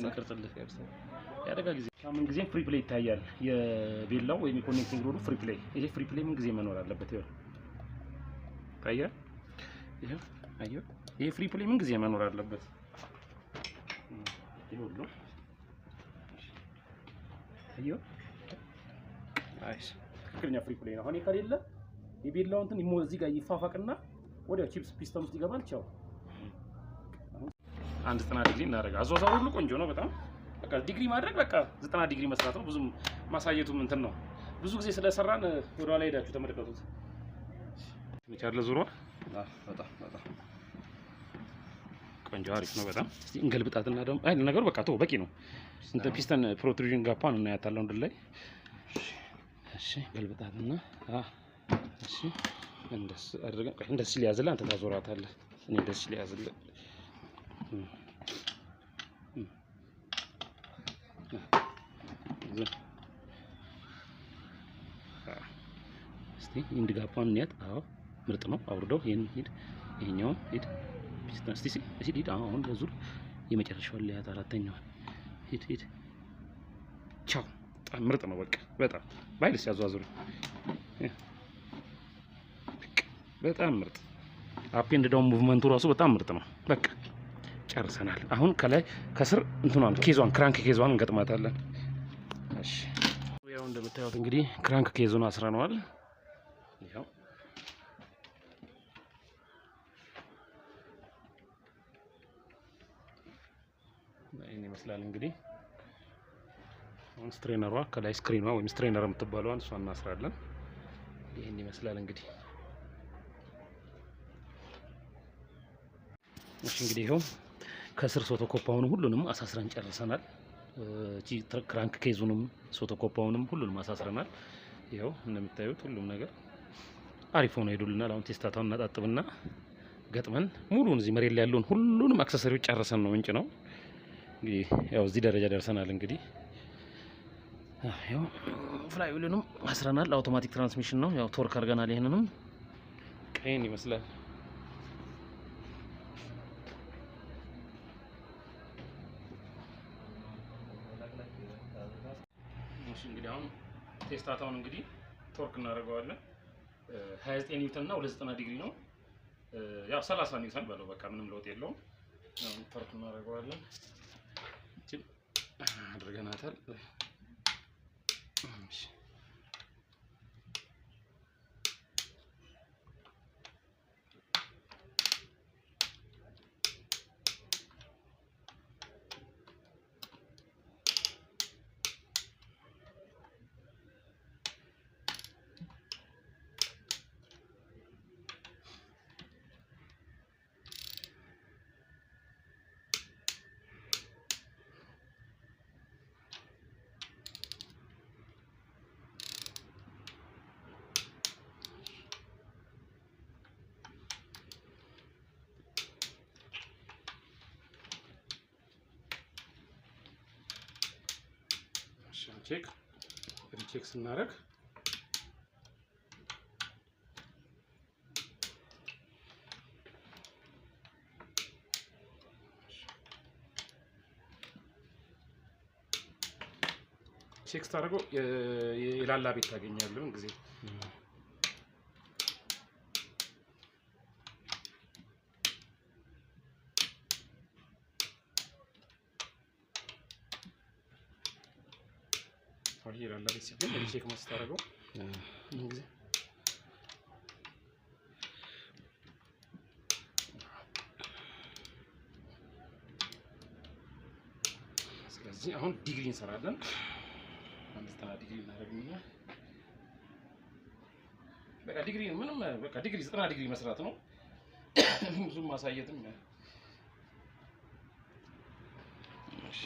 የሚቀርጽልህ። የአደጋ ጊዜ ምን ጊዜም free play ይታያል። የቤላው ወይም የ connecting rod ኡ free play፣ ይሄ free play ምን ጊዜ መኖር አለበት። ይኸው ታያል። ይሄው አየህ፣ ይሄ free play ምን ጊዜ መኖር አለበት። ይሄ ሁሉ አየህ፣ Nice። ትክክለኛ free play ነው። አሁን ይሄ ከሌለ የቤላው እንትን እዚህ ጋር ይፋፋቅና ወዲያው chips piston ውስጥ ይገባል። ቻው። አንድ 90 ዲግሪ እናደርጋ። አዟዟሩ ሁሉ ቆንጆ ነው በጣም። በቃ ዲግሪ ማድረግ በቃ 90 ዲግሪ መስራት ነው። ብዙም ማሳየቱም እንትን ነው። ብዙ ጊዜ ስለሰራን ወደ ኋላ ሄዳችሁ ተመልከቱት። ቻለ ዙሯ በጣም በጣም ቆንጆ አሪፍ ነው በጣም። እስቲ እንገልብጣትና ደግሞ አይ ነገሩ በቃ ተው በቂ ነው። እንትን piston protrusion gap ኣን እናያታለን ወደ ላይ። እሺ ገልብጣትና እሺ እንደስ አድርገን ቆይ እንደስ ሊያዝልህ አንተ ታዞራታለህ። እኔ እንደስ ሊያዝልህ እም አ እስቲ end gap ኣን እንያት። አዎ ምርጥ ነው። አውርደው ይሄን ሂድ፣ ይሄኛውን ሂድ፣ ፒስተን እስቲ እስቲ ሂድ። አሁን ለዙር የመጨረሻውን ሊያት አራተኛዋን ሂድ ሂድ። ቻው። በጣም ምርጥ ነው። በቃ በጣም ባይልስ ያዟዙሩ በጣም ምርጥ up and down movement ኡ ራሱ በጣም ምርጥ ነው። በቃ ጨርሰናል። አሁን ከላይ ከስር እንትኗን case ኧን crank case ኧን እንገጥማታለን። እሺ ያው እንደምታዩት እንግዲህ crank case ኡን አስረነዋል። ይኸው ይህን ይመስላል እንግዲህ። አሁን strainer ኧ ከላይ screen ኗ ወይም strainer የምትባለዋን እሷን እናስራለን። ይህን ይመስላል እንግዲህ። እሺ እንግዲህ ይኸው ከስር ሶቶኮፓውን ሁሉንም አሳስረን ጨርሰናል። እቺ crank case ኡንም ሶቶኮፓውንም ሁሉንም አሳስረናል። ይኸው እንደምታዩት ሁሉም ነገር አሪፍ ሆኖ ሄዱልናል። አሁን ቴስታታውን እናጣጥብና ገጥመን ሙሉውን እዚህ መሬት ላይ ያለውን ሁሉንም accessory ዎች ጨርሰን ነው ምንጭ ነው እንግዲህ ያው እዚህ ደረጃ ደርሰናል። እንግዲህ ያው flywheel ኡንም አስረናል። Automatic transmission ነው ያው torque አድርገናል። ይሄንንም ቀይን ይመስላል። እሺ እንግዲህ አሁን ቴስታታውን እንግዲህ torque እናደርገዋለን። 29 ኒውተን እና 290 ዲግሪ ነው። ያው 30 ኒውተን በለው በቃ ምንም ለውጥ የለውም። አሁን torque እናደርገዋለን። እቺን አድርገናታል። እሺ check recheck ስናደርግ check ስታደርገው የላላ ቤት ታገኛለህ ጊዜ። ይሄ የላላ ቤት ሲገኝ recheck ስታደርገው ምን ጊዜ ስለዚህ አሁን ዲግሪ እንሰራለን። አንድ 90 ዲግሪ እናደርግና በቃ ዲግሪ ምንም በቃ ዲግሪ 90 ዲግሪ መስራት ነው። ብዙም ማሳየትም እሺ።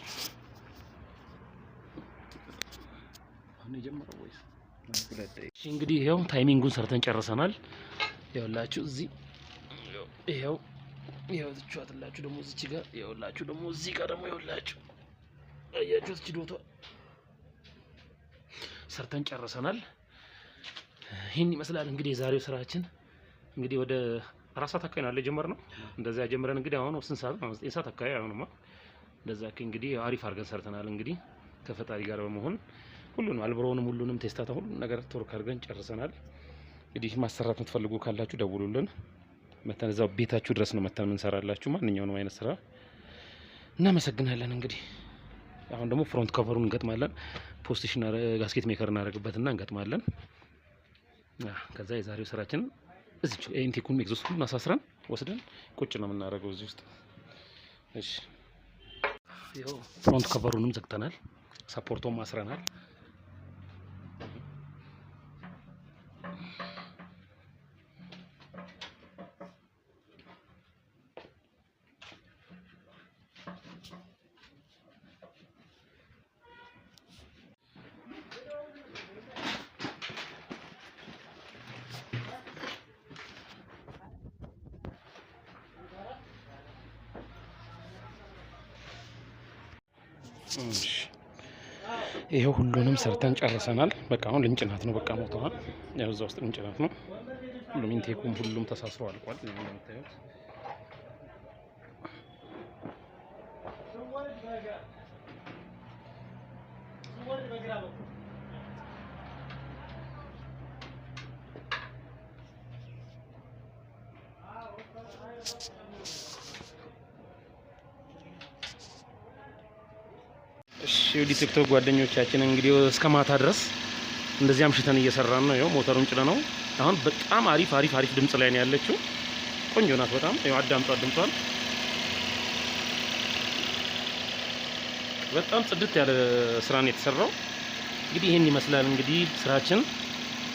አሁን የጀመረው ወይስ ሁለት? እሺ እንግዲህ ይኸው timing ኡን ሰርተን ጨርሰናል። ይኸውላችሁ እዚህ ይኸው ይኸው ትችዋትላችሁ ደግሞ እዚች ጋር ይኸውላችሁ ደግሞ እዚህ ጋር ደግሞ ይኸውላችሁ አያችሁት እቺ dot ኧ ሰርተን ጨርሰናል። ይህን ይመስላል እንግዲህ የዛሬው ስራችን። እንግዲህ ወደ 4 ሰዓት አካባቢ ነው አለ የጀመርነው። እንደዚያ ጀምረን እንግዲህ አሁን ስንት ሰዓት ነው? 9 ሰዓት አካባቢ አሁንማ እንደዛ እንግዲህ አሪፍ አድርገን ሰርተናል። እንግዲህ ከፈጣሪ ጋር በመሆን ሁሉንም አልብሮውንም ሁሉንም ቴስታታ ሁሉንም ነገር torque አድርገን ጨርሰናል። እንግዲህ ማሰራት የምትፈልጉ ካላችሁ ደውሉልን። መተን እዛው ቤታችሁ ድረስ ነው መተን የምንሰራላችሁ ማንኛውንም አይነት ስራ። እናመሰግናለን። እንግዲህ አሁን ደግሞ front cover ኡን እንገጥማለን። position gasket maker እናደርግበትና እንገጥማለን። ከዛ የዛሬው ስራችን እዚች intake ኡን exhaust ኡን አሳስረን ወስደን ቁጭ ነው የምናደርገው እዚህ ውስጥ። እሺ፣ ይኸው front cover ኡንም ዘግተናል፣ support ኦም አስረናል። ይሄው ሁሉንም ሰርተን ጨርሰናል። በቃ አሁን ልንጭናት ነው። በቃ ሞተዋል። ያው እዛ ውስጥ ልንጭናት ነው። ሁሉም intake ኡም ሁሉም ተሳስሮ አልቋል። እንደምታዩት እሺ ወዲ ቲክቶክ ጓደኞቻችን እንግዲህ እስከ ማታ ድረስ እንደዚህ አምሽተን እየሰራን ነው። ይኸው ሞተሩን ጭነ ነው። አሁን በጣም አሪፍ አሪፍ አሪፍ ድምጽ ላይ ነው ያለችው። ቆንጆ ናት በጣም። ይኸው አዳምጧት ድምጿን። በጣም ጽድት ያለ ስራ ነው የተሰራው። እንግዲህ ይሄን ይመስላል እንግዲህ ስራችን።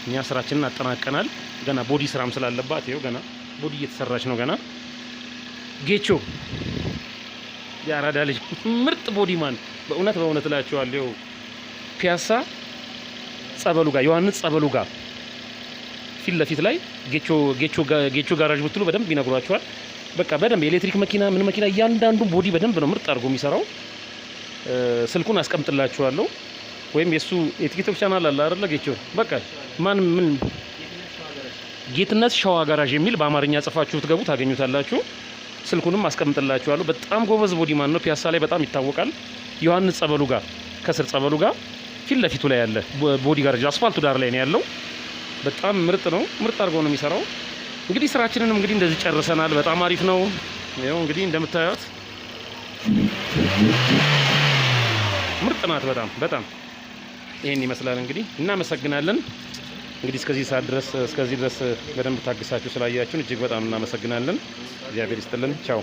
እኛ ስራችንን አጠናቀናል። ገና body ስራም ስላለባት ይኸው ገና body እየተሰራች ነው ገና። ጌቾ የአራዳ ልጅ ምርጥ body man በእውነት በእውነት እላችኋለሁ። ፒያሳ ጸበሉ ጋር፣ ዮሐንስ ጸበሉ ጋር ፊት ለፊት ላይ ጌቾ ጌቾ ጌቾ ጋራዥ ብትሉ በደንብ ይነግሯችኋል። በቃ በደንብ የኤሌክትሪክ መኪና ምን መኪና እያንዳንዱን body በደንብ ነው ምርጥ አድርጎ የሚሰራው። ስልኩን አስቀምጥላችኋለሁ ወይም የሱ የቲክቶክ ቻናል አለ አይደለ? ጌቾ በቃ ማን ምን ጌትነት ሸዋ ጋራዥ የሚል በአማርኛ ጽፋችሁ ብትገቡ ታገኙታላችሁ። ስልኩንም አስቀምጥላችኋለሁ። በጣም ጎበዝ body man ነው። ፒያሳ ላይ በጣም ይታወቃል። ዮሐንስ ጸበሉ ጋር፣ ከስር ጸበሉ ጋር ፊት ለፊቱ ላይ ያለ body ጋራዥ አስፋልቱ ዳር ላይ ነው ያለው። በጣም ምርጥ ነው። ምርጥ አድርጎ ነው የሚሰራው። እንግዲህ ስራችንንም እንግዲህ እንደዚህ ጨርሰናል። በጣም አሪፍ ነው። ይኸው እንግዲህ እንደምታዩት ምርጥ ናት። በጣም በጣም ይሄን ይመስላል። እንግዲህ እናመሰግናለን። እንግዲህ እስከዚህ ሰዓት ድረስ፣ እስከዚህ ድረስ በደንብ ታግሳችሁ ስላያችሁን እጅግ በጣም እናመሰግናለን። እግዚአብሔር ይስጥልን። ቻው።